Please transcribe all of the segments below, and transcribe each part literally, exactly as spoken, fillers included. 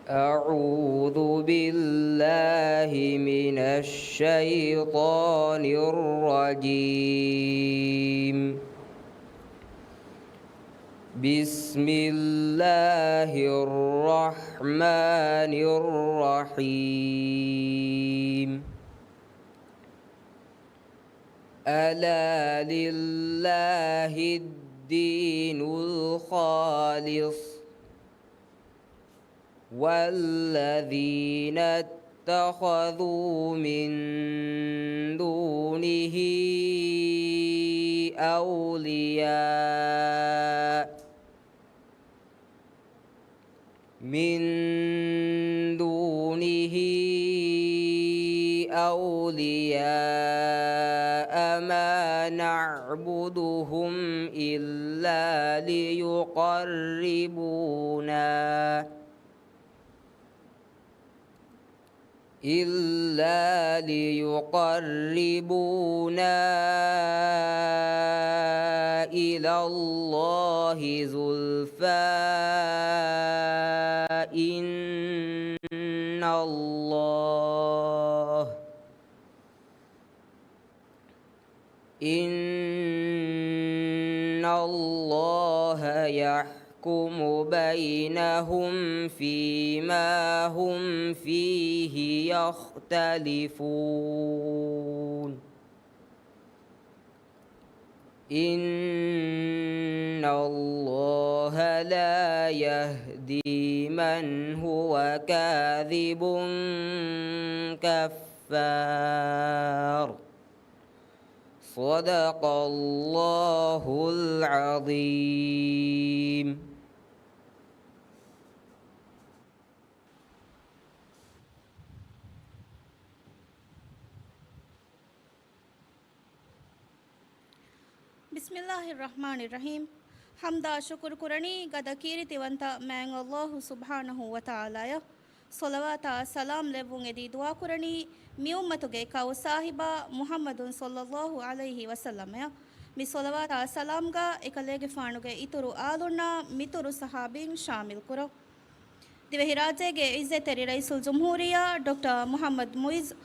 أعوذ بالله من الشيطان الرجيم. بسم الله الرحمن الرحيم. ألا لله الدين الخالص والذين اتخذوا من دونه أولياء من دونه أولياء ما نعبدهم إلا ليقربونا إلا ليقربونا إلى الله زلفى إن الله إن الله يحكم بينهم فيما هم فيه يختلفون. إن الله لا يهدي من هو كاذب كفار. صدق الله العظيم. بسم الله الرحمن الرحيم. ޙަމްދާ ޝުކުރު ކުރަނީ ގަދަ ކީރިތިވަންތަ މާތް ﷲ ސުބްޙާނަހޫ ވަތަޢާލާއަށް. ޞަލަވާތާ ސަލާމް ލެއްވުން އެދި ދުޢާ ކުރަނީ މި އުއްމަތުގެ ކައު ސާހިބާ މުޙައްމަދު ޞައްލައްލާހު ޢަލައިހި ވަސައްލަމަށް. މި ޞަލަވާތާ ސަލާމްގަ އެކަލޭގެފާނުގެ އިތުރު އާލުންނާ މިތުރު ޞަޙާބީން ޝާމިލް ކުރަން. ދިވެހިރާއްޖޭގެ އިއްޒަތްތެރި ރައީސުލްޖުމްހޫރިއްޔާ ޑޮކްޓަރ މުޙައްމަދު މުޢިއްޒު،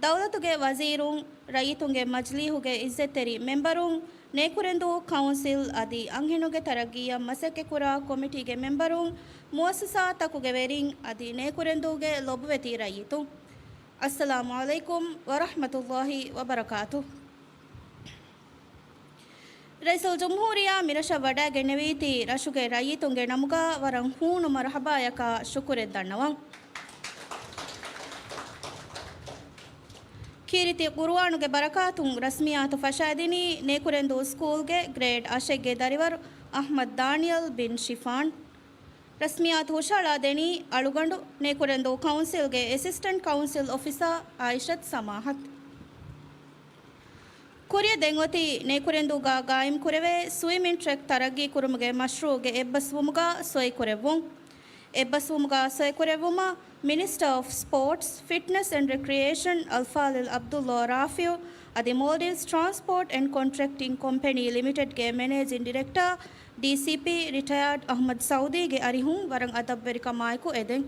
ދައުލަތުގެ ވަޒީރުން، ރައްޔިތުންގެ މަޖިލީހުގެ އިއްޒަތްތެރި މެމްބަރުން، ނޭކުރެންދޫ ކައުންސިލް އަދި އަންހެނުންގެ ތަރައްގީއަށް މަސައްކަތްކުރާ ކޮމިޓީގެ މެމްބަރުން، މުއައްސަސާތަކުގެ ވެރިން އަދި ނޭކުރެންދޫގެ ލޮބުވެތި ރައްޔިތުން، އައްސަލާމު ޢަލައިކުމް ވަރަޙްމަތުﷲި ވަބަރަކާތު. ރައީސުލްޖުމްހޫރިއްޔާ މިރަށަށް ވަޑައިގެންނެވީތީ، ރަށުގެ ރައްޔިތުންގެ ނަމުގަ ވަރަށް ހޫނު މަރުޙަބާޔަކާ ޝުކުރެއް ދަންނަވަން. ކީރިތި ޤުރުއާނުގެ ބަރަކާތުން ރަސްމިއްޔާތު ފަށައިދިނީ ނޭކުރެންދޫ ސްކޫލްގެ ގްރޭޑް އަށެއްގެ ދަރިވަރު އަޙްމަދު ދާނިޔަލް ބިން ޝިފާން. ރަސްމިއްޔާތު ހުށަހަޅާދެނީ އަޅުގަނޑު ނޭކުރެންދޫ ކައުންސިލްގެ އެސިސްޓެންޓް ކައުންސިލް އޮފިސަރ އާއިޝަތު ސަމާޙަތު. ކުރިއަށް ދެން އޮތީ ނޭކުރެންދޫގަ ގާއިމް ކުރެވޭ ސްވިމިން ޓްރެކް ތަރައްގީ ކުރުމުގެ މަޝްރޫޢުގެ އެއްބަސްވުމުގަ ސޮއި ކުރެއްވުން. އެއްބަސްވުމުގަ ސޮއި ކުރެއްވުމަށް މިނިސްޓަރ އޮފް ސްޕޯޓްސް، ފިޓްނަސް އެންޑް ރެކްރިއޭޝަން އަލްފާޟިލް ޢަބްދުﷲ ރާފިޢު އަދި މޯލްޑިވްސް ޓްރާންސްޕޯޓް އެންޑް ކޮންޓްރެކްޓިން ކޮމްޕެނީ ލިމިޓެޑްގެ މެނޭޖިން ޑިރެކްޓަރ، ޑީސީޕީ، ރިޓަޔާޑް އަޙްމަދު ސައުދީގެ އަރިހުން ވަރަށް އަދަބުވެރިކަމާއެކު އެދެން.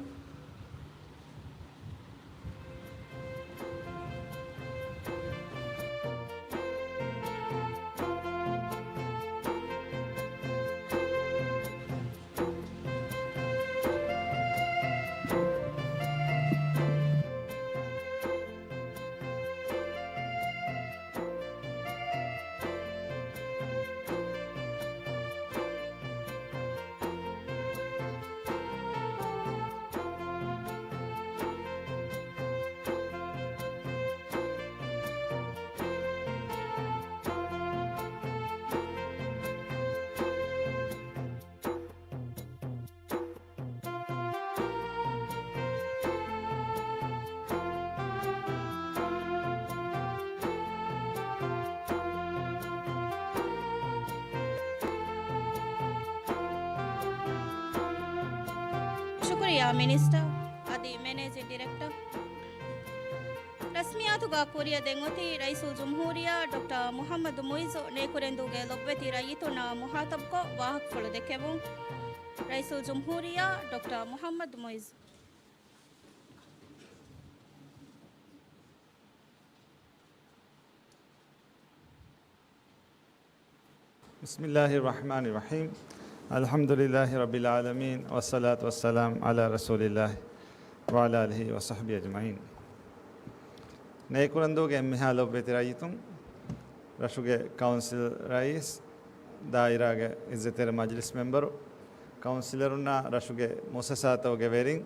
ޝުކުރިއްޔާ މިނިސްޓަރ އަދި މެނޭޖިން ޑިރެކްޓަރ. ރަސްމިއްޔާތުގަ ކުރިއަށް ދެން އޮތީ ރައީސުލްޖުމްހޫރިއްޔާ ޑޮކްޓަރ މުޙައްމަދު މުޢިއްޒު ނޭކުރެންދޫގެ ލޮބުވެތި ރައްޔިތުންނާ މުޚާޠަބުކޮށް ވާހަކަފުޅު ދެއްކެވުން. ރައީސުލްޖުމްހޫރިއްޔާ ޑޮކްޓަރ މުޙައްމަދު މުޢިއްޒު. بسم الله الرحمن الرحيم. الحمد لله رب العالمين، والصلاة والسلام على رسول الله وعلى آله وصحبه أجمعين. ނޭކުރަންދޫގެ އެންމެހާ ލޮބުވެތި ރައްޔިތުން، ރަށުގެ ކައުންސިލް ރައީސް، ދާއިރާގެ އިއްޒަތްތެރި މަޖިލިސް މެމްބަރު، ކައުންސިލަރުންނާ ރަށުގެ މުއައްސަސާތަކުގެ ވެރިން،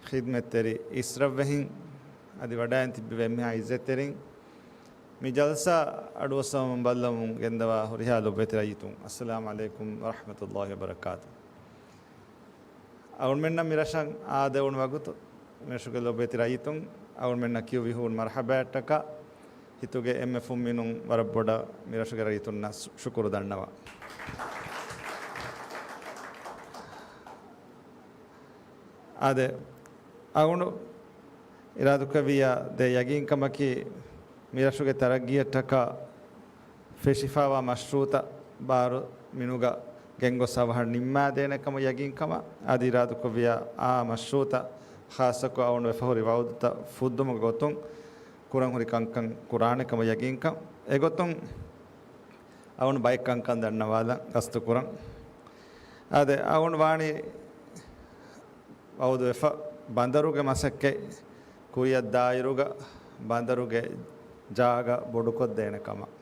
ޚިދްމަތްތެރި އިސްރަށްވެހިން، އަދި ވަޑައިން ތިއްބެވި އެންމެހާ އިއްޒަތްތެރިން، މި ޖަލްސާ އަޑުއައްސަވަމުން ބައްލަވަމުން ގެންދަވާ ހުރިހާ ލޮބުވެތި ރައްޔިތުން، އައްސަލާމު ޢަލައިކުމް ވަރަޙްމަތުﷲި ވަބަރަކާތު. އަޅުމެންނަށް މި ރަށަށް އާދެވުނު ވަގުތު، މިރަށުގެ ލޮބުވެތި ރައްޔިތުން، އަޅުމެންނަށް ކިޔުވި ހޫނު މަރްޙަބާއަށްޓަކާ، ހިތުގެ އެންމެ ފުންމިނުން ވަރަށް ބޮޑަށް މިރަށުގެ ރައްޔިތުންނަށް ޝު-، ޝުކުރު ދަންނަވަން. އާދެ، އަޅުގަނޑު އިރާދުކުރެއްވިއްޔާ ދޭ ޔަގީންކަމަކީ، މިރަށުގެ ތަރައްގީއަށްޓަކާ ފެށިފައިވާ މަޝްރޫޢުތައް ބާރު މިނުގަ ގެންގޮސް އަވަހަށް ނިންމާދޭނެ ކަމަށް ޔަގީންކަމަށް، އަދި އިރާދުކުރެއްވިއްޔާ އާ މަޝްރޫޢުތައް، ޚާއްޞަކޮށް އަޅުގަނޑު ވެފަހުރި ވަޢުދުތައް ފުއްދުމުގެ ގޮތުން ކުރަން ހުރި ކަންކަން ކުރާނެ ކަމަށް ޔަގީންކަން. އެގޮތުން އަޅުގަނޑު ބައެއް ކަންކަން ދަންނަވާލަން ގަސްތުކުރަން. އާދެ، އަޅުގަނޑު ވާނީ ވަޢުދުވެފަ ބަނދަރުގެ މަސައްކަތް ކުރިއަށް ދާއިރުގަ ބަނދަރުގެ ޖާގަ ބޮޑުކޮށްދޭނެ ކަމަށް.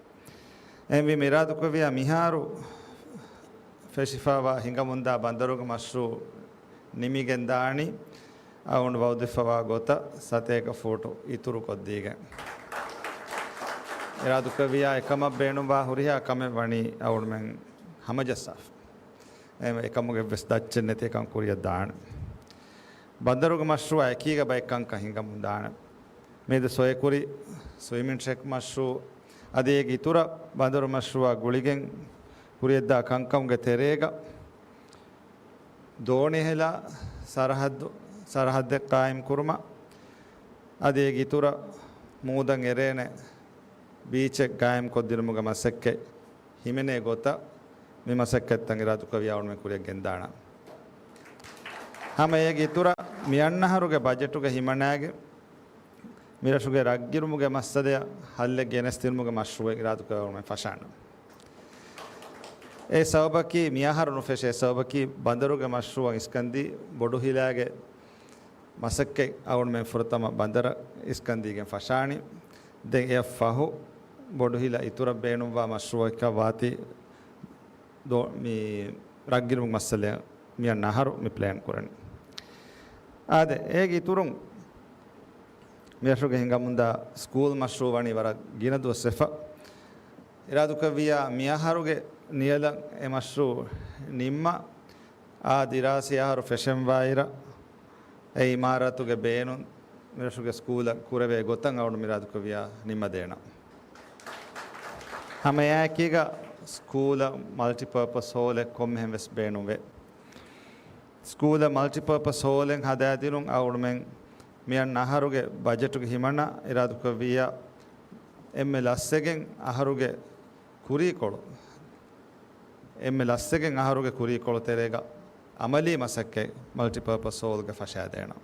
އެހެންވީމަ އިރާދުކުރެއްވިއްޔާ މިހާރު ފެށިފައިވާ ހިނގަމުންދާ ބަނދަރުގެ މަޝްރޫޢު ނިމިގެން ދާނީ އަޅުގަނޑު ވަޢުދުވެފަވާ ގޮތަށް ސަތޭކަ ފޫޓު އިތުރުކޮށްދީގެން. އިރާދުކުރެއްވިއްޔާ އެކަމަށް ބޭނުންވާ ހުރިހާ ކަމެއް ވަނީ އަޅުގަނޑުމެން ހަމަޖައްސާފަ. އެ-، އެކަމުގެ ވެސް ދައްޗެއް ނެތި އެކަން ކުރިއަށް ދާނެ. ބަނދަރުގެ މަޝްރޫޢާ އެކީގަ ބައެއް ކަންކަން ހިނގަމުން ދާނެ. މިއަދު ސޮއެކުރި ސްވިމިން ޓްރެކް މަޝްރޫޢު އަދި އޭގެ އިތުރަށް ބަނދަރު މަޝްރޫޢާ ގުޅިގެން ކުރިއަށްދާ ކަންކަމުގެ ތެރޭގަ ދޯނި ހެލާ ސަރަހައްދު، ސަރަހައްދެއް ޤާއިމް ކުރުމަށް އަދި އޭގެ އިތުރަށް މޫދަށް އެރޭނެ ބީޗެއް ޤާއިމް ކޮށްދިނުމުގެ މަސައްކަތް ހިމެނޭ ގޮތަށް މި މަސައްކަތްތައް އިރާދުކުރެއްވިއްޔާ އަޅުގަނޑުމެން ކުރިއަށް ގެންދާނަން. ހަމަ އޭގެ އިތުރަށް މިއަންނަ އަހަރުގެ ބަޖެޓުގެ ހިމަނާގެން މިރަށުގެ ރަށްގިރުމުގެ މައްސަލައަށް ހައްލެއް ގެނެސްދިނުމުގެ މަޝްރޫޢެއް އިރާދުކުރެއްވުމެއް ފަށާނަން. އެ ސަބަބަކީ، މިއަހަރު ނުފެށޭ ސަބަބަކީ، ބަނދަރުގެ މަޝްރޫޢަށް އިސްކަންދީ ބޮޑުހިލާގެ މަސައްކަތް އަޅުގަނޑުމެން ފުރަތަމަ ބަނދަރަށް އިސްކަންދީގެން ފަށާނީ. ދެން އެއަށް ފަހު ބޮޑުހިލަ އިތުރަށް ބޭނުންވާ މަޝްރޫޢަކަށް ވާތީ ދޯ-، މި ރަށްގިރުމުގެ މައްސަލައަށް މިއަންނަ އަހަރު މި ޕްލޭން ކުރަނީ. އާދެ، އޭގެ އިތުރުން މިރަށުގެ ހިނގަމުންދާ ސްކޫލް މަޝްރޫޢު ވަނީ ވަރަށް ގިނަ ދުވަސް ވެފަ. އިރާދުކުރެއްވިއްޔާ މިއަހަރުގެ ނިޔަލަށް އެ މަޝްރޫޢު ނިންމާ، އާ ދިރާސީ އަހަރު ފެށެންވާއިރަށް، އެ އިމާރާތުގެ ބޭނުން މިރަށުގެ ސްކޫލަށް ކުރެވޭ ގޮތަށް އަޅުގަނޑު އިރާދުކުރެއްވިއްޔާ ނިންމަދޭނަން. ހަމައެއާއެކީގަ ސްކޫލަށް މަލްޓިޕާޕަސް ހޯލެއް ކޮންމެހެން ވެސް ބޭނުންވޭ. ސްކޫލަށް މަލްޓިޕާޕަސް ހޯލެއް ހަދާދިނުން އަޅުގަނޑުމެން މިއަންނަ އަހަރުގެ ބަޖެޓުގެ ހިމަނާ އިރާދުކުރެއްވިއްޔާ އެންމެ ލަސްވެގެން އަހަރުގެ ކުރީކޮޅު، އެންމެ ލަސްވެގެން އަހަރުގެ ކުރީކޮޅު ތެރޭގަ އަމަލީ މަސައްކަތް މަލްޓިޕާޕަސް ހޯލްގަ ފަށާދޭނަން.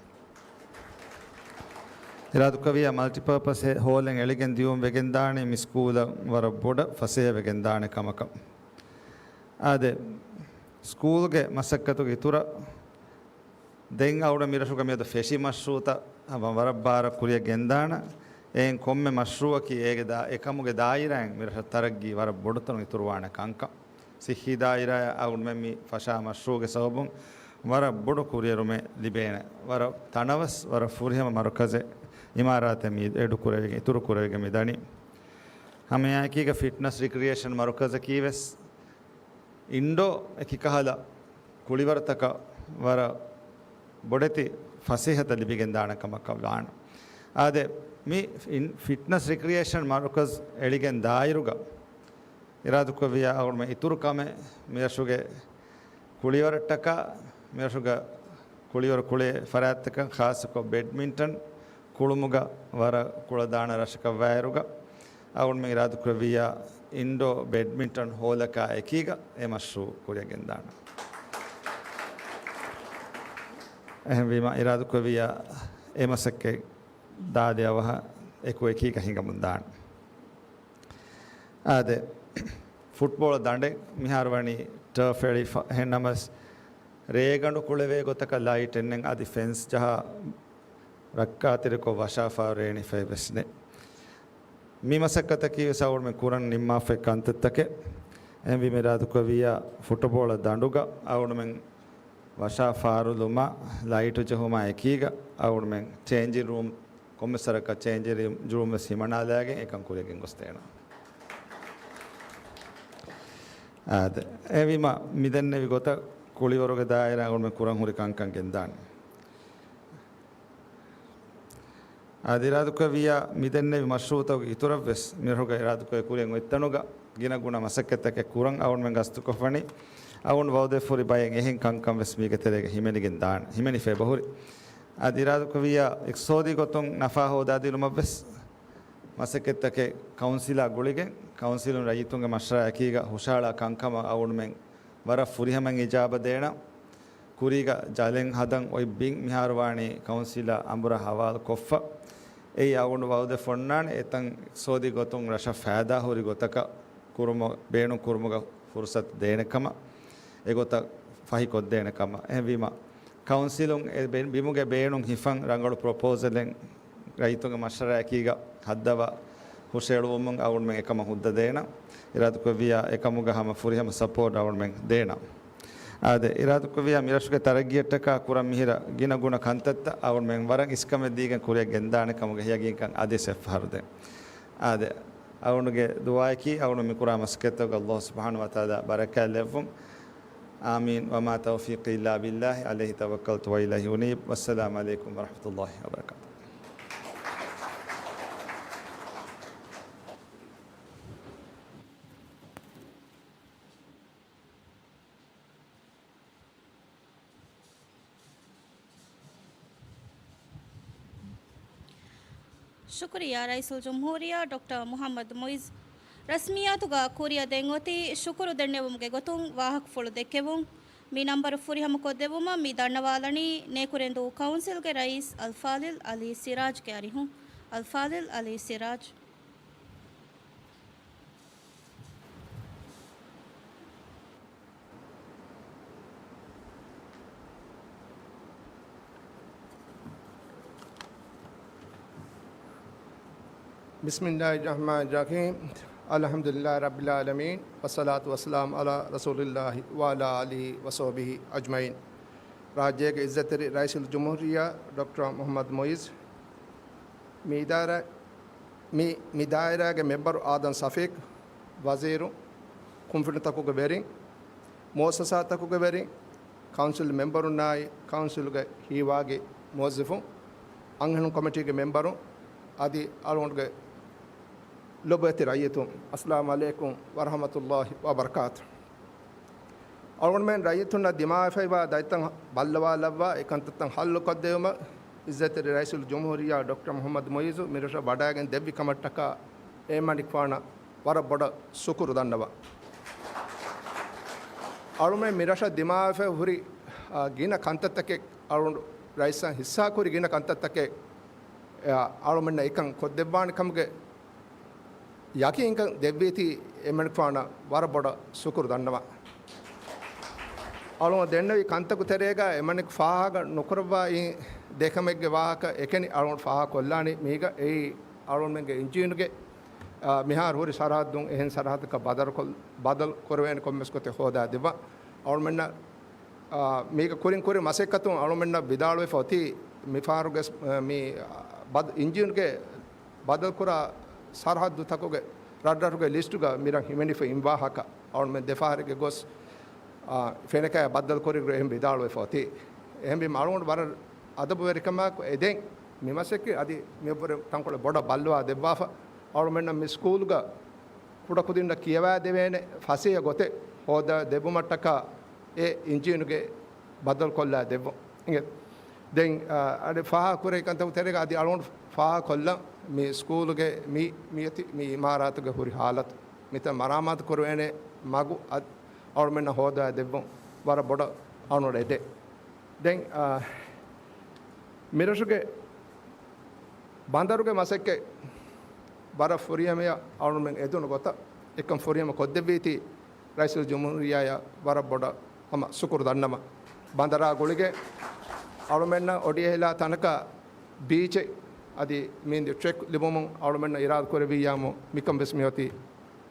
އިރާދުކުރެއްވިއްޔާ މަލްޓިޕާޕަސް ހޯލެއް އެޅިގެން ދިޔުން ވެގެންދާނީ މި ސްކޫލަށް ވަރަށް ބޮޑަށް ފަސޭހަ ވެގެންދާނެ ކަމަކަށް. އާދެ، ސްކޫލްގެ މަސައްކަތުގެ އިތުރަށް ދެން އަޅުގަނޑު މިރަށުގަ މިއަދު ފެށި މަޝްރޫޢުތައް ވަރަށް ބާރަށް ކުރިއަށް ގެންދާނަން. އެއިން ކޮންމެ މަޝްރޫޢަކީ އޭގެ ދާ-، އެކަމުގެ ދާއިރާއިން މިރަށަށް ތަރައްގީ ވަރަށް ބޮޑުތަނުން އިތުރުވާނެ ކަންކަން. ޞިއްޙީ ދާއިރާއަށް އަޅުގަނޑުމެން މި ފަށާ މަޝްރޫޢުގެ ސަބަބުން ވަރަށް ބޮޑު ކުރިއެރުމެއް ލިބޭނެ. ވަރަށް ތަނަވަސް، ވަރަށް ފުރިހަމަ މަރުކަޒެއް އިމާރާތެއް މި އެޑު ކުރެވިގެން، އިތުރު ކުރެވިގެން މި ދަނީ. ހަމައެއާއެކީގަ ފިޓްނަސް ރިކްރިއޭޝަން މަރުކަޒަކީ ވެސް އިންޑޯ އެކި ކަހަލަ ކުޅިވަރުތަކަށް ވަރަށް ބޮޑެތި ފަސޭހަތައް ލިބިގެންދާނެ ކަމަކަށް ވާނެ. އާދެ، މި ފި-، ފިޓްނަސް ރިކްރިއޭޝަން މަރުކަޒް އެޅިގެން ދާއިރުގަ އިރާދުކުރެއްވިއްޔާ އަޅުގަނޑުމެން އިތުރު ކަމެއް މިރަށުގެ ކުޅިވަރަށްޓަކާ، މިރަށުގަ ކުޅިވަރު ކުޅޭ ފަރާތްތަކަށް ޚާއްޞަކޮށް ބެޑްމިންޓަން ކުޅުމުގަ ވަރަށް ކުޅަދާނަ ރަށަކަށް ވާއިރުގަ، އަޅުގަނޑުމެން އިރާދުކުރެއްވިއްޔާ އިންޑޯ ބެޑްމިންޓަން ހޯލަކާ އެކީގަ އެ މަޝްރޫޢު ކުރިއަށް ގެންދާނަން. އެހެންވީމަ އިރާދުކުރެއްވިއްޔާ އެ މަސައްކަތް ދާދި އަވަހަށް އެކު އެކީގަ ހިނގަމުން ދާނަން. އާދެ، ފުޓްބޯޅަ ދަނޑެއް މިހާރު ވަނީ ޓަރފް އެޅިފަ. އެހެންނަމަވެސް، ރޭގަނޑު ކުޅެވޭ ގޮތަކަށް ލައިޓް އެންނެން އަދި ފެންސް ޖަހާ ރައްކާތެރިކޮށް ވަށާފާރު އެޅިފައެއް ވެސް ނެތް. މި މަސައްކަތަކީ ވެސް އަޅުގަނޑުމެން ކުރަން ނިންމާފައި ކަންތައްތަކެއް. އެހެންވީމަ އިރާދަކުރެއްވިއްޔާ ފުޓުބޯޅަ ދަނޑުގަ އަޅުގަނޑުމެން ވަށާ ފާރުލުމާ، ލައިޓު ޖެހުމާ އެކީގަ އަޅުގަނޑުމެން ޗޭންޖިން ރޫމް، ކޮންމެސް ވަރަކަށް ޗޭންޖިން ރޫމް ވެސް ހިމަނާލާގެން އެކަން ކުރިއަށް ގެންގޮސްދޭނަން. އާދެ، އެހެންވީމަ މިދެންނެވި ގޮތަށް ކުޅިވަރުގެ ދާއިރާ އަޅުގަނޑުމެން ކުރަން ހުރި ކަންކަން ގެންދާނެ. އާދެ، އިރާދަކުރެއްވިއްޔާ މިދެންނެވި މަޝްރޫޢުތަކުގެ އިތުރަށް ވެސް މިރަށުގަ އިރާދަކުރެ ކުރިއަށް އޮތްތަނުގަ ގިނަ ގުނަ މަސައްކަތްތަކެއް ކުރަން އަޅުގަނޑުމެން ގަސްތުކޮށްފަނީ. އަޅުގަނޑު ވައުދެއް ފުރި ބައެއް އެހެން ކަންކަން ވެސް މީގެ ތެރޭގަ ހިމެނިގެން ދާނެ، ހިމެނިފަ އެބަހުރި. އަދި އިރާދަކުރެއްވިއްޔާ އިޤްތިޞާދީ ގޮތުން ނަފާ ހޯދާދިނުމަށް ވެސް މަސައްކަތްތަކެއް ކައުންސިލާ ގުޅިގެން، ކައުންސިލުން ރައްޔިތުންގެ މަޝްވަރާ އެކީގަ ހުށަހަޅާ ކަންކަމަށް އަޅުގަނޑުމެން ވަރަށް ފުރިހަމައިން އިޖާބަ ދޭނަން. ކުރީގަ ޖަލެއް ހަދަން އޮތް ބިން މިހާރު ވާނީ ކައުންސިލާ އަނބުރާ ހަވާލު ކޮށްފަ. އެއީ އަޅުގަނޑު ވައުދެއް ފޮންނާނެ އެތަން އިޤްތިޞާދީ ގޮތުން ރަށަށް ފައިދާ ހުރި ގޮތަކަށް ކުރުމަށް، ބޭނުން ކުރުމުގަ ފުރުޞަތު ދޭނެ ކަމަށް، އެގޮތަށް ފަހި ކޮށްދޭނެ ކަމަށް. އެހެންވީމަ، ކައުންސިލުން އެ ބެ-، ބިމުގެ ބޭނުން ހިފަން ރަނގަޅު ޕްރޮޕޯސަލެއް ރައްޔިތުންގެ މަޝްވަރާއެކީގަ ހައްދަވާ ހުށައެޅުވުމުން އަޅުގަނޑުމެން އެކަމަށް ހުއްދަ ދޭނަން. އިރާދަކުރެއްވިއްޔާ އެކަމުގަ ހަމަ ފުރިހަމަ ސަޕޯޓް އަޅުގަނޑުމެން ދޭނަން. އާދެ، އިރާދަކުރެއްވިއްޔާ މިރަށުގެ ތަރައްގީއަށްޓަކާ ކުރަން މިހިރަ ގިނަ ގުނަ ކަންތައްތައް އަޅުގަނޑުމެން ވަރަށް އިސްކަމެއް ދީގެން ކުރިއަށް ގެންދާނެ ކަމުގެ ޔަގީންކަން އަދިވެސް އެއްފަހަރު ދޭން. އާދެ، އަޅުގަނޑުގެ ދުޢާއަކީ އަޅުގަނޑު މިކުރާ މަސައްކަތްތަކުގަ އައްލާހު ސުބްޙާނަހޫ ވަތަޢާލާ ބަރަކާތް ލެއްވުން. އާމީން. وما توفيقي إلا بالله عليه توكلت وإليه أنيب. والسلام عليكم ورحمة الله وبركاته. ޝުކުރިއްޔާ ރައީސުލްޖުމްހޫރިއްޔާ ޑޮކްޓަރ މުޙައްމަދު މުޢިއްޒު. ރަސްމިއްޔާތުގަ ކުރިއަށް ދެން އޮތީ ޝުކުރު ދެންނެވުމުގެ ގޮތުން ވާހަކަފުޅު ދެއްކެވުން. މި ނަންބަރު ފުރިހަމަކޮށްދެއްވުމަށް މި ދަންނަވާލަނީ ނޭކުރެންދޫ ކައުންސިލްގެ ރައީސް އަލްފާޟިލް ޢަލީ ސިރާޖްގެ އަރިހުން. އަލްފާޟިލް ޢަލީ ސިރާޖް. بسم الله الرحمن الرحيم. الحمد لله رب العالمين. والصلاة والسلام على رسول الله وعلى آله وصحبه أجمعين. ރާއްޖޭގެ އިއްޒަތްތެރި ރައީސުލްޖުމްހޫރިއްޔާ ޑޮކްޓަރ މުޙައްމަދު މުޢިއްޒު، މި އިދާރާ، މި، މި ދާއިރާގެ މެމްބަރު އާދަމް ސަފީޤް، ވަޒީރު، ކުންފުނިތަކުގެ ވެރިން، މުއައްސަސާތަކުގެ ވެރިން، ކައުންސިލް މެމްބަރުންނާއި ކައުންސިލުގެ ހީވާގި މުވައްޒަފުން، އަންހެނުން ކޮމިޓީގެ މެމްބަރުން އަދި އަޅުގަނޑުގެ ލޮބުވެތި ރައްޔިތުން، އައްސަލާމު ޢަލައިކުމް ވަރަޙްމަތުﷲި ވަބަރަކާތު. އަޅުގަނޑުމެން ރައްޔިތުންނަށް ދިމާވެފައިވާ ދަތިތައް ބައްލަވާލައްވާ، އެ ކަންތައްތައް ޙައްލުކޮށްދެވުމަށް އިއްޒަތްތެރި ރައީސުލްޖުމްހޫރިއްޔާ ޑޮކްޓަރ މުޙައްމަދު މުޢިއްޒު މިރަށަށް ވަޑައިގެން ދެއްވި ކަމަށްޓަކާ އެމަނިކުފާނަށް ވަރަށް ބޮޑަށް ޝުކުރު ދަންނަވާ. އަޅުމެން މިރަށަށް ދިމާވެފަ ހުރި، އާ، ގިނަ ކަންތައްތަކެއް، އަޅުގަނޑު ރައީސަށް ހިއްސާކުރި ގިނަ ކަންތައްތަކެއް، އާ، އަޅުމެންނަށް އެކަން ކޮށްދެއްވާނެ ކަމުގެ ޔަޤީންކަން ދެއްވީތީ އެމަނިކުފާނަށް ވަރަށް ބޮޑަށް ޝުކުރު ދަންނަވާ. އަޅުގަނޑު ދެންނެވި ކަންތަކު ތެރޭގަ އެމަނިކު ފާހަގަ ނުކުރައްވާ އިން ދެކަމެއްގެ ވާހަކަ އެކަނި އަޅުގަނޑު ފާހަގަ ކޮށްލާނީ މީގަ އެއީ އަޅުގަނޑުމެންގެ އިންޖީނުގެ، އާ، މިހާރު ހުރި ސަރަހައްދުން އެހެން ސަރަހައްދަކަށް ބަދަލުކޮށް-، ބަދަލު ކުރެވޭނެ ކޮންމެސް ގޮތެއް ހޯދާ ދެއްވާ. އަޅުމެންނަށް، އާ، މީގަ ކުރިން ކުރި މަސައްކަތުން އަޅުމެންނަށް ވިދާޅުވެފަ އޮތީ މި ފާރުގެ، އާ، މި، އާ، ބަދ-، އިންޖީނުގެ ބަދަލުކުރާ ސަރަހައްދުތަކުގެ ރަށްރަށުގެ ލިސްޓުގަ މިރަށް ހިމެނިފަ އިން ވާހަކަ އަޅުމެން ދެފަހަރެއްގެ ގޮސް، އާ، ފެނަކައި ބައްދަލުކުރިގުޅޭ އެހެން ވިދާޅުވެފަ އޮތީ. އެހެންވީމަ އަޅުގަނޑު ވަރަށް އަދަބުވެރިކަމާއެކު އެދެން މި މަސައްކަތް އަދި މިއަށްވުރެ ތަންކޮޅެއް ބޮޑަށް ބައްލަވާ ދެއްވާފަ. އަޅުމެންނަށް މި ސްކޫލްގަ ކުޑަކުދިންނަށް ކިޔަވާދެވޭނެ ފަސޭހަ ގޮތެއް ހޯދާ ދެއްވުމަށްޓަކާ އެ އިންޖީނުގެ ބަދަލުކޮށްލާ ދެއްވުން. އިނގޭ. ދެން، އަ، އަދި ފާހަގަކުރެވި ކަންތަކު ތެރޭގަ އަދި އަޅުގަނޑު ފާހަގަކޮށްލަން މި ސްކޫލުގެ މި، މިއޮތި މި އިމާރާތުގެ ހުރި ހާލަތު. މިތަން މަރާމާތު ކުރުވޭނެ މަގު އަ-، އަޅުމެންނަށް ހޯދާ ދެއްވުން ވަރަށް ބޮޑަށް އަޅުގަނޑަށް އެދޭ. ދެން، އާ، މިރަށުގެ ބަނދަރުގެ މަސައްކަތް ވަރަށް ފުރިހަމަޔަށް އަޅުމެން އެދުނު ގޮތަށް އެކަން ފުރިހަމަ ކޮށްދެއްވީތީ ރައީސުލްޖުމްހޫރިއްޔާއަށް ވަރަށް ބޮޑަށް ހަމަ ޝުކުރު ދަންނަވަން. ބަނދަރާ ގުޅިގެން އަޅުމެންނަށް އޮޑިއެހިލާ ތަނަކަށް ބީޗެއް އަދި މިހިނދު ޓްރެކް ލިބުމުން އަޅުމެންނަށް އިރާދަ ކުރެއްވިއްޔާމު މިކަން ވެސް މިއޮތީ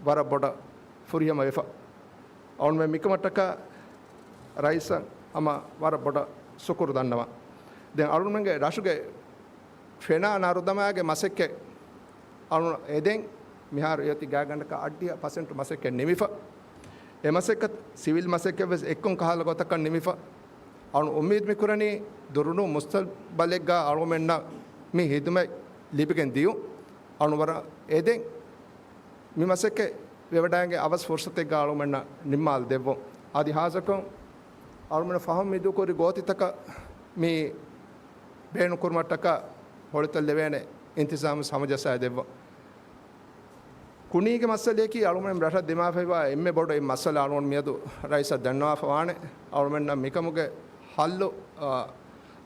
ވަރަށް ބޮޑަށް ފުރިހަމަ ވެފަ. އަޅުމެން މިކަމަށްޓަކާ ރައީސަށް ހަމަ ވަރަށް ބޮޑަށް ޝުކުރު ދަންނަވަން. ދެން އަޅުމެންގެ ރަށުގެ ފެނާ ނަރުދަމާގެ މަސައްކަތް އަޅު އެދެން މިހާރު އެއޮތީ ގާތްގަނޑަކަށް އަށްޑިހަ ޕަސެންޓް މަސައްކަތް ނިމިފަ. އެ މަސައްކަތް ސިވިލް މަސައްކަތް ވެސް އެއްކޮށް ކަހަލަ ގޮތަކަށް ނިމިފަ. އަޅު އުއްމީދު މިކުރަނީ ދުރުނު މުސްތަގްބަލެއްގަ އަޅުމެންނަށް މި ހިދުމަތް ލިބިގެން ދިޔުން. އަޅު ވަރަށް އެދެން މި މަސައްކަތް ވެވަޑައިގެން އަވަސް ފުރުސަތެއްގަ އަޅުމެންނަށް ނިންމާލަ ދެއްވުން. އަދި ހާއްސަކޮށް އަޅުމެން ފަހުން މިދޫކުރި ގޯތިތަކަށް މި ބޭނުންކުރުމަށްޓަކާ ހޮޅިތައް ލެވޭނެ އިންތިޒާމް ހަމަޖައްސާ ދެއްވަ. ކުނީގެ މައްސަލަޔަކީ އަޅުމެން ރަށަށް ދިމާވެފައިވާ އެންމެ ބޮޑު އެއް މައްސަލަ އަޅުގަނޑު މިއަދު ރައީސަށް ދަންނަވާފަ ވާނެ. އަޅުމެންނަށް މިކަމުގެ ހައްލު، އަ،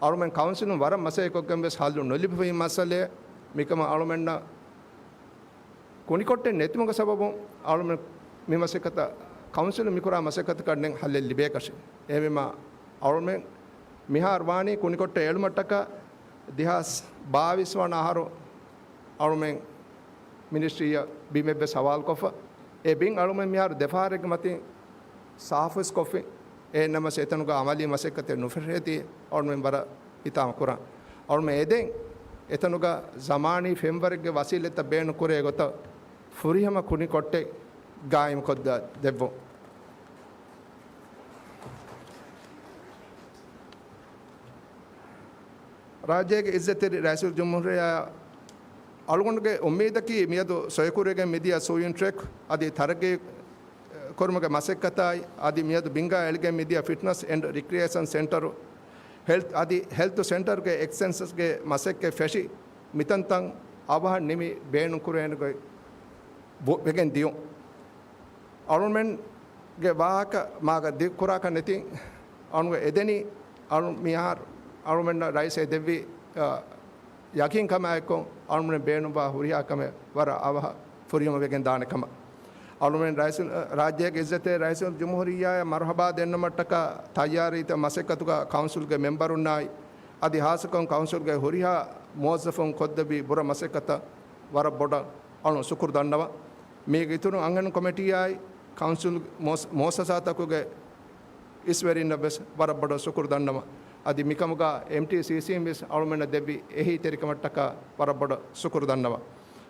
އަޅުމެން ކައުންސިލުން ވަރަށް މަސައްކަތްކޮށްގެން ވެސް ހައްލު ނުލިބިފައި މައްސަލައެއް. މިކަމަށް އަޅުމެންނަށް ކުނިކޮށްޓެއް ނެތުމުގެ ސަބަބުން އަޅުމެން މި މަސައްކަތަށް ކައުންސިލުން މިކުރާ މަސައްކަތަކަށް ދެން ހައްލެއް ލިބޭކަށެއް. އެހެންވީމާ އަޅުމެން މިހާރު ވާނީ ކުނިކޮށްޓެއް އެޅުމަށްޓަކާ ދެހާސް ބާވީސް ވަނަ އަހަރު އަޅުމެން މިނިސްޓްރީއަށް ބިމެއްވެސް ހަވާލުކޮށްފަ. އެ ބިން އަޅުމެން މިހާރު ދެފަހަރެއްގެ މަތިން ސާފުވެސް ކޮށްފި. އެހެންނަމަސް އެތަނުގަ އަމަލީ މަސައްކަތެއް ނުފެށޭތީ އަޅުމެން ވަރަށް ހިތާމަ ކުރަން. އަޅުމެން އެދެން އެތަނުގަ ޒަމާނީ ފެންވަރެއްގެ ވަސީލަތްތައް ބޭނުން ކުރޭ ގޮތަށް ފުރިހަމަ ކުނިކޮށްޓެއް ގާއިމްކޮށްދާ ދެއްވުން. ރާއްޖޭގެ އިއްޒަތްތެރި ރައީސުލްޖުމްހޫރިއްޔާ، އަޅުގަނޑުގެ އުއްމީދަކީ މިއަދު ސޮއިކުރެވިގެން މިދިޔަ ސޫއިން ޓްރެކް އަދި ތަރައްގީ ކުރުމުގެ މަސައްކަތާއި، އަދި މިއަދު ބިންގާ އެޅިގެން މިދިޔަ ފިޓްނަސް އެންޑް ރިކްރިއޭޝަން ސެންޓަރު، ހެލްތް އަދި ހެލްތު ސެންޓަރުގެ އެކްސްޓެންޝަންގެ މަސައްކަތް ފެށި، މިތަންތަން އަވަހަށް ނިމި ބޭނުންކުރޭނެ ގޮތް ވެގެން ދިޔުން. އަޅުމެންގެ ވާހަކަ މާގަ ދިގުކުރާކަށް ނެތި އަޅުގަ އެދެނީ އަޅު މިހާރު އަޅުމެންނަށް ރައީސް އެ ދެއްވި، އަ، ޔަގީންކަމާއެކު އަޅުމެން ބޭނުންވާ ހުރިހާ ކަމެއް ވަރަށް އަވަހަށް ފުރިހަމަ ވެގެން ދާނެ ކަމަށް. އަޅުމެން ރައީސު، ރާއްޖޭގެ އިއްޒަތްތެރި ރައީސުލްޖުމްހޫރިއްޔާއަށް މަރުހަބާ ދެންނުމަށްޓަކާ ތައްޔާރީތައް މަސައްކަތުގަ ކައުންސިލްގެ މެމްބަރުންނާއި، އަދި ހާއްސަކޮށް ކައުންސިލްގެ ހުރިހާ މުވައްޒަފުން ކޮށްދެއްވި ބުރަ މަސައްކަތަށް ވަރަށް ބޮޑަށް އަޅުން ޝުކުރު ދަންނަވަން. މީގެ އިތުރުން އަންހެނުން ކޮމިޓީއާއި ކައުންސިލް މުއަސް، މުއައްސަސާތަކުގެ އިސްވެރިންނަށް ވެސް ވަރަށް ބޮޑަށް ޝުކުރު ދަންނަވަން. އަދި މިކަމުގަ އެމްޓީސީސީން ވެސް އަޅުމެންނަށް ދެއްވި އެހީތެރިކަމަށްޓަކާ ވަރަށް ބޮޑަށް ޝުކުރު ދަންނަވަން.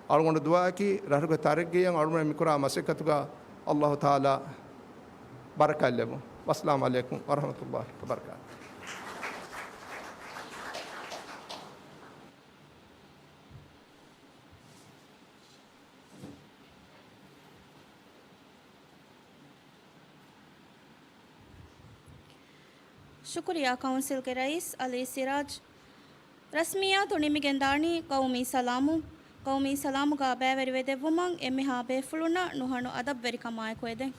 އަޅުގަނޑު ދުޢާއަކީ ރަށުގެ ތަރައްގީއަށް އަޅުމެން މިކުރާ މަސައްކަތުގަ އައްލާހު ތަޢާލާ ބަރަކާތް ލެއްވުން. ވައްސަލާމު ޢަލައިކުމް ވަރަޙްމަތުﷲި ވަބަރަކާތުހު. ޝުކުރިއްޔާ ކައުންސިލްގެ ރައީސް އަލީ ސިރާޖް. ރަސްމިއްޔާތު ނިމިގެންދާނީ ޤައުމީ ސަލާމުން. ޤައުމީ ސަލާމުގަ ބައިވެރިވެދެއްވުމަށް އެންމެހާ ބޭފުޅުންނަށް ނުހަނު އަދަބުވެރިކަމާއެކު އެދެން.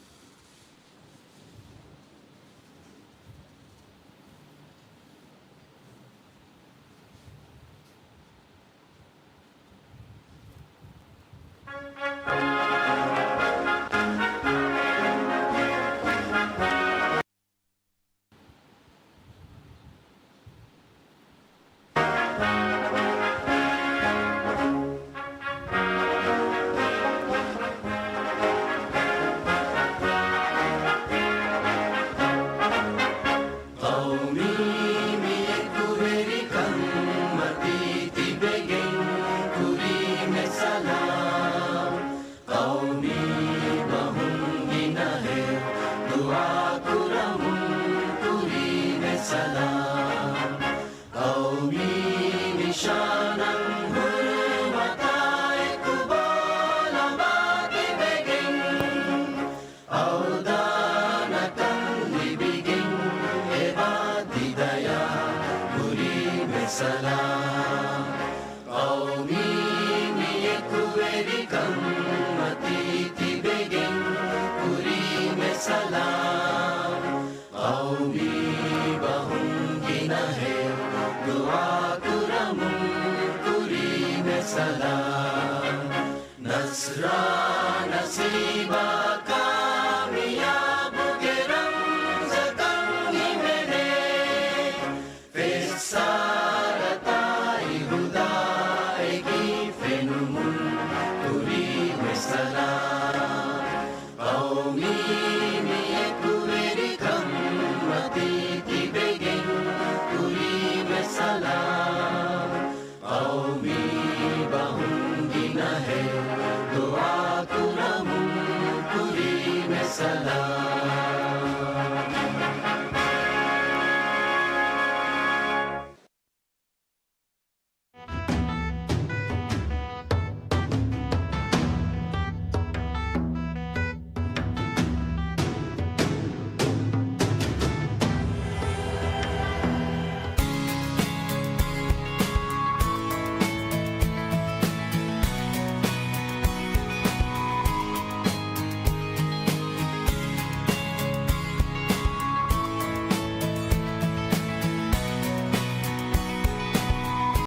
ޤައުމީ މިއެކުވެރިކަން މަތީ ތިބެގެން ކުރީމެ ސަލާމް. ޤައުމީ ބަހުން ގިނަހެއް ދުޢާ ކުރަމުން ކުރީމެ ސަލާމް. ޤައުމީ ނިޝާނަށް ހުރުމަތާ އެކު ބޯލަނބާ ތިބެގެން، އަވްދާނަކަން ލިބިގެން އެބާ ތި ދަޔާ ކުރީމެ ސަލާމް. ޤައުމީ މިއެކުވެރިކަން މަތީ ތިބެގެން ކުރީމެ ސަލާމް. ޤައުމީ ބަހުން ގިނަހެއް ދުޢާ ކުރަމުން ކުރީމެ ސަލާމް. ނަޞްރާ ނަޞް